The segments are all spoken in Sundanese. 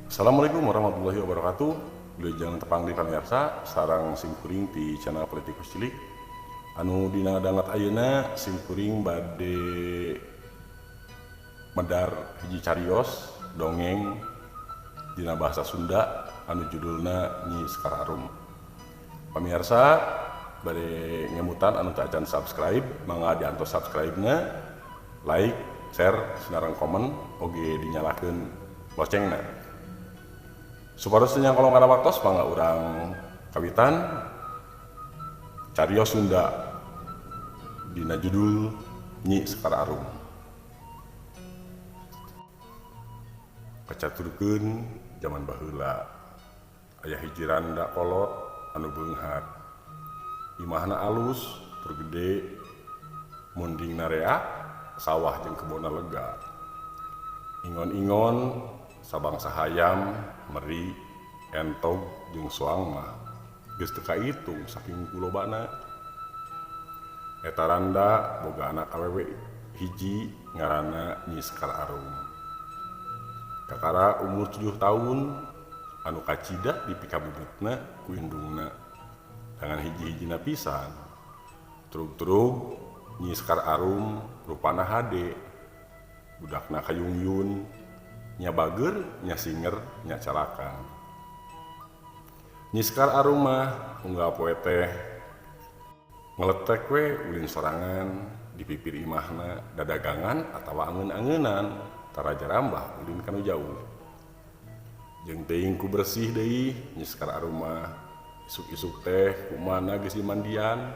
Assalamualaikum warahmatullahi wabarakatuh. Wilujeng tepang di pamirsa sareng simkuring di channel Politikus Cilik. Anu dina danget ayeuna simkuring bade medar hiji carios dongeng dina bahasa Sunda anu judulna Nyi Sekar Arum. Pamirsa bade ngemutan anu teu acan subscribe mangga diantos subscribe-na, like, share, sinareng komen oge dinyalakeun loncengna. Supados teu nyangkolong kana waktos mangga urang kawitan carios Sunda dina judul Nyi Sekar Arum. Kacaturkeun jaman baheula aya hiji randa kolot anu beunghar. Imahna alus tur gede, mundingna rea, sawah jeung kebonna lega. Ingon-ingon sabangsa hayam, meri, entog jeung soang mah geus teu kaitung saking kulobana. Eta randa boga anak awewe hiji ngaranna Nyi Sekar Arum. Kakara umur 7 tahun anu kacida dipikabubutna ku indungna dengan hiji-hijina pisan. Trug-trug Nyi Sekar Arum rupana hade, budakna kayungyun, nya bager, nya singer, nya calakan. Nyi Sekar Arum mah unggal poe teh ngeletek we ulin sorangan di pipir imahna dadagangan atawa angeun-angeunan tara jarambah ulin kanu jauh. Jeung teuing ku bersih deui Nyi Sekar Arum mah isuk-isuk teh kumana geus dimandian,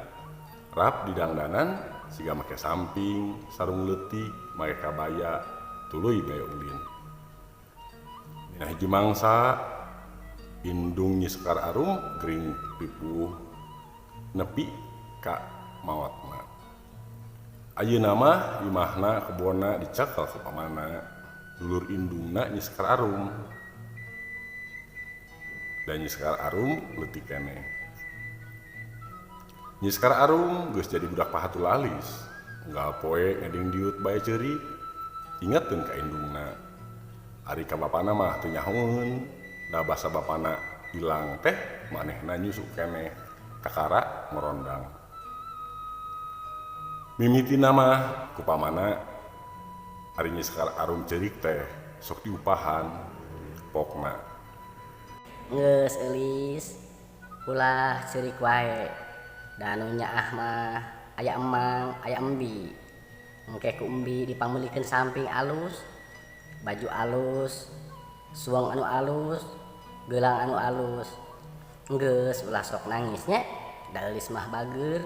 rap didangdanan siga make samping, sarung leutik, make kabaya, tuluy bae ulin. Dina hiji mangsa indung Nyi Sekar Arum gering pipuh nepi ka maotna. Ayeuna mah imahna kebonna dicekel ku pamana, dulur indungna Nyi Sekar Arum. Dan Nyi Sekar Arum leutik keneh. Nyi Sekar Arum geus jadi budak pahatul alis. Unggal poe ngeding diut bae ceurik, ingeteun ka indungna. Ari ka bapana mah teu nyahoeun, da basa bapana ilang teh manehna nyusu keneh kakara ngorondang. Mimitina mah ku pamana ari Nyi Sekar Arum ceurik teh sok diupahan pokna. Geus eulis ulah ceurik wae, da anu nyaah mah aya emang aya embi. Engke ku embi dipangmeulikeun samping alus, baju alus, suang anu alus, geulang anu alus. Geus ulah sok nangis nya, da eulis mah bager.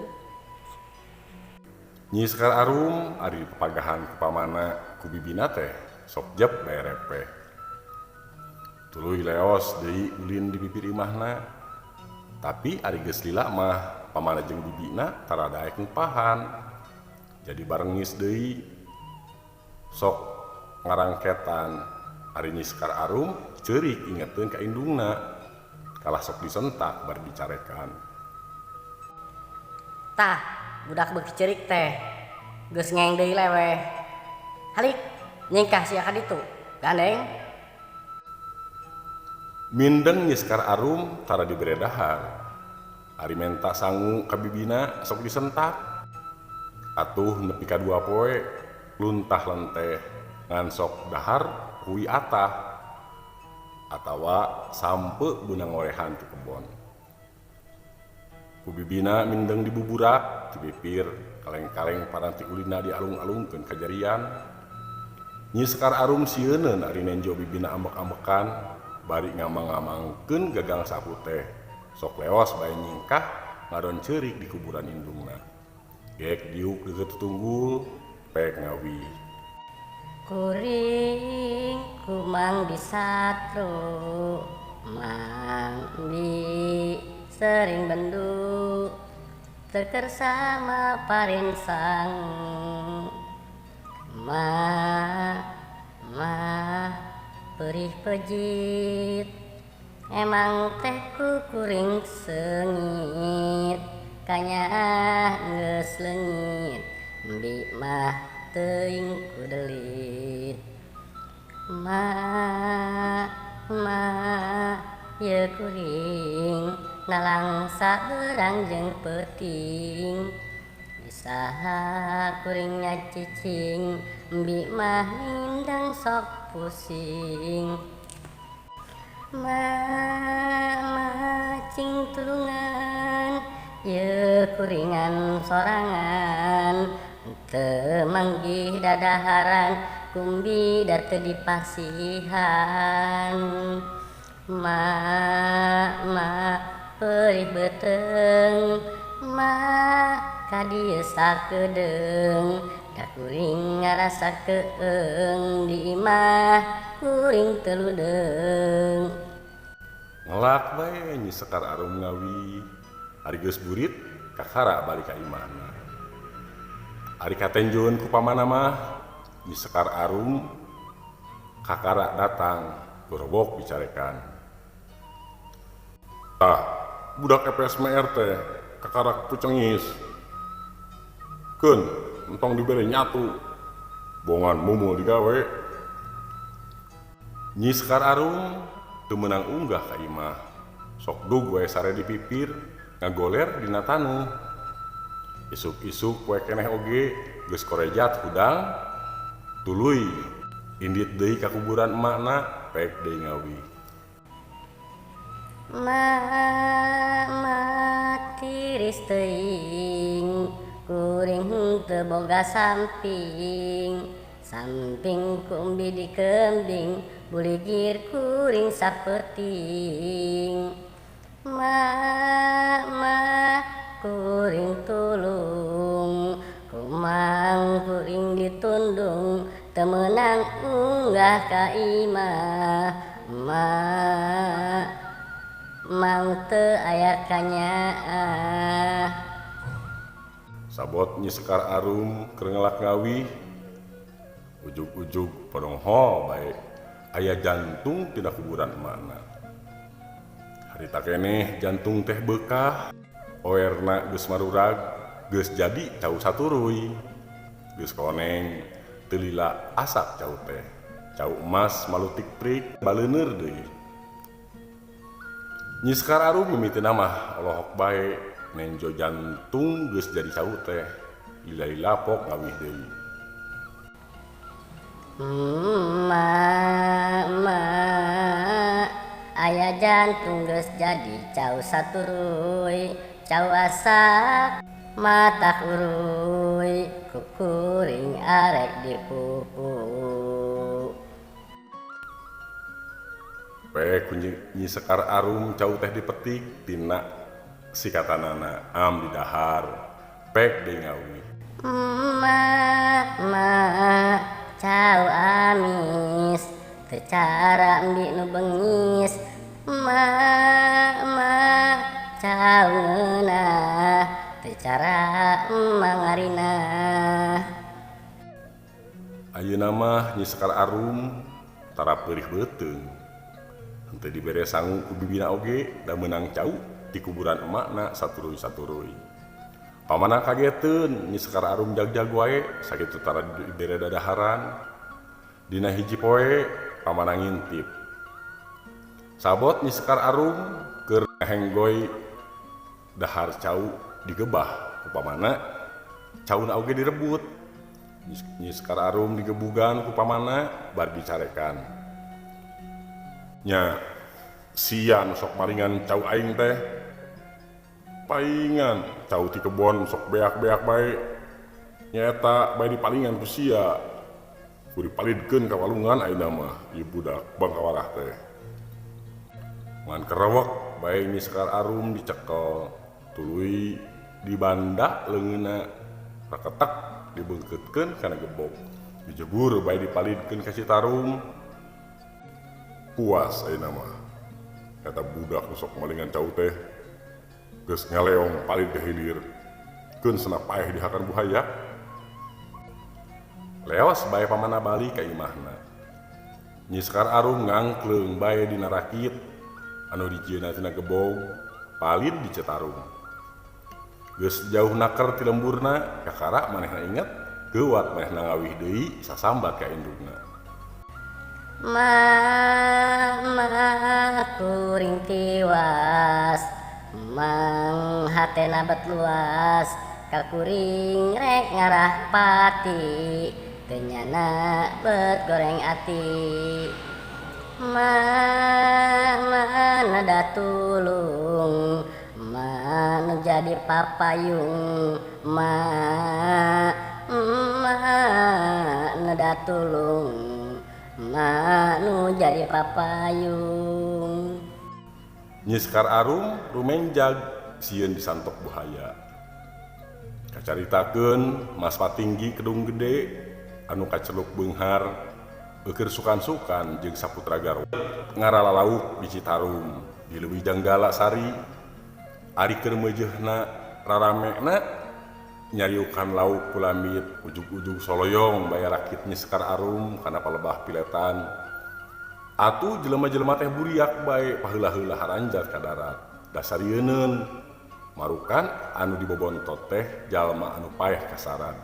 Nyi Sekar Arum ari dipapagahan ku pamana ku bibina teh sok jep bae repeh. Tuluy leos deui ulin di pipir imahna. Tapi ari geus lila mah pamana jeung bibina tara daek ngupahan. Jadi barengis deui sok ngarangketan ari Nyi Sekar Arum ceurik ingeteun ka indungna. Kalah sok disentak bar dicarekan. Tah, budak beuki ceurik teh geus ngeng deui leweh. Halik nyingkah sia ka ditu, gandeng. Mindeng Nyi Sekar Arum tara dibere dahar. Ari menta sangu ka bibina sok disentak. Atuh nepi ka 2 poe luntah lenteh ngan sok dahar kuwi atah atawa sampe beunang ngorehan ti kebon. Ku bibina mindeng dibuburak ti pipir kaleng-kaleng paranti ulina dialung-alungkeun ka jarian. Nyi Sekar Arum sieuneun ari nenjo bibina ambek-ambekan bari ngamang-ngamangkeun gagang sapu teh. Sok leos bae nyingkah ngadon ceurik di kuburan indungna. Gek diuk deukeut tunggul pek ngawi. Kuring kumang disatru mandi sering bendu terkersama parinsang ma ma perih pejit emang teh ku kuring sengit kanyaah geus leungit embi mah teuing ku delit ma Ma ye kuring nalangsa beurang jeung peuting. Di saha kuring nyacicing embi mah mindeng sok pusing. Ma ma cing tulungan ye kuringan sorangan teu manggih dadaharan kumbi da teu dipasihan. Ma ma peurih beuteung ma ka dieu sakedeung da kuring ngarasa keung di imah kuring teu ludeung. Ngelak bae Nyi Sekar Arum ngawi ari geus burit kakara balik ka imahna. Ari katenjoeun ku pamana mah Nyi Sekar Arum kakara datang gorobok dicarekan. Tah, budak EPS MR teh kakarak pucengis. Keun, entong dibere nyatu. Bongan mumul digawe. Nyi Sekar Arum teu meunang unggah ka imah. Sok dug we sare di pipir, ngagoler dina tanuh. Isuk-isuk poe keneh oge geus korejat hudang tuluy indit deui ka kuburan emakna pek deui ngawi. Ma ma tiris teuing kuring teu boga samping samping ku embi dikembing buligir kuring sapeuting. Ma ma kuring tulung kumang kuring ditundung teu meunang unggah ka imah. Ma mang teu aya kanyaah. Sabot Nyi Sekar Arum keur ngelak ngawi ujug-ujug podongho bae aya jantung tina kuburan emakna. Harita keneh jantung teh beukah, oerna geus marurag, geus jadi cau saturuy. Geus koneng teu lila asak cau teh. Cau emas malutik prik baleuneur deui. Nyi Sekar Arum mimitina mah olohok bae nenjo jantung geus jadi cau teh. Lila-lila pok ngawih deui. Ma ma aya jantung geus jadi cau saturuy, cau asak matak uruy, ku kuring arek dipupu. Pek ku Nyi Sekar Arum cau teh dipetik tina sikatanana am didahar pek deui ngawi. Ma ma cau amis teu cara embi nu bengis. Ma ma cau ngeunah teu cara emang ngarinah. Ayeuna mah Nyi Sekar Arum tara peurih beuteung. Henteu dibere sangu ku bibina oge da meunang cau di kuburan emakna saturuy-saturuy. Pamana kageteun Nyi Sekar Arum jag-jag wae sakitu tara dibere dadaharan. Dina hiji poe pamana ngintip. Sabot Nyi Sekar Arum keur henggoy dahar cau digebah ku pamana cauna oge direbut. Nyi Sekar Arum digebugan ku pamana bar dicarekan. Nya sia nu sok maringan cau aing teh. Paingan cau ti kebon sok beak-beak bae. Nyaeta bae dipalingan ku sia. Ku dipalidkeun ka walungan ayeuna mah ieu budak bangkawarah teh. Ngan kerewek bae Nyi Sekar Arum dicekel tuluy dibanda leungeunna raketek dibeungkeutkeun kana gebog. Dijebur bae dipalidkeun ka Citarum. Puas ayeuna mah. Kata budak nu sok malingan cau teh geus ngaleong palid ka hilir. Keun cenah paeh dihakan buhaya. Leos bae pamana balik ka imahna. Nyi Sekar Arum ngangkleung bae dina rakit anu dijieunna tina gebog palid di Citarum. Geus jauh naker ti lemburna kakara manehna inget geuwat manehna ngawih deui sasambat ka indungna. Mama kuring tiwas mang hatena bet luas ka kuring rek ngarah pati teu nyana bet goreng ati. Mama nada tulung ma nu jadi papayung ma nada tulung ma nu jadi papayung. Nyi Sekar Arum rumenjag sieun disantok buhaya. Kacaritakeun Mas Patinggi Kedung Gede anu kaceluk beunghar eukeur sukan-sukan jeung saputra garwa ngaralalauk di Citarum di Leuwi Janggala Sari. Ari keur meujeuhna raramena nyariukan lauk kulamit ujug-ujug soloyong bae rakit Nyi Sekar Arum kana palebah piletan. Atuh jelema-jelema teh buriak bae paheula-heula haranjat ka darat. Dasar yeuneun marukan anu dibobontot teh jalma anu paeh kasaran.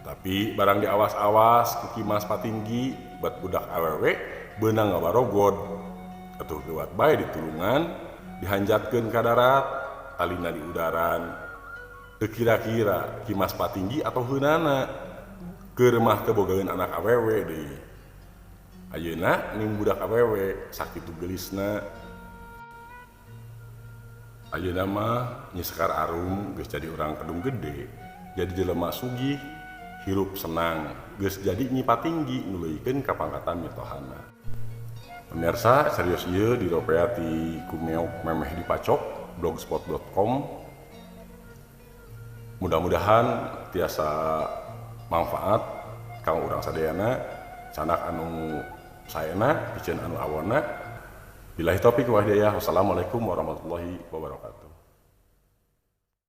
Tapi barang diawas-awas ku Ki Mas Patinggi bat budak awewe beunang ngabarogod. Atuh lewat bae ditulungan dihanjatkeun ka darat talina di udaran. Teu kira-kira Ki Mas Patinggi atau heunana keur mah teu bogaeun anak awewe deui. Ayeuna ning budak awewe sakitu geulisna. Ayeuna mah Nyi Sekar Arum geus jadi urang Kedung Gede, jadi jelema sugih, hirup senang, geus jadi Nyi Patinggi nuluykeun ka pangkatan mitohana. Pemirsa, serius ieu diropea ti Kumeok Memeh Dipacok blogspot.com. Mudah-mudahan tiasa manfaat kanggo urang sadayana, sanak anu saena, piceun anu awona. Billahi taufik wal hidayah. Wassalamualaikum warahmatullahi wabarakatuh.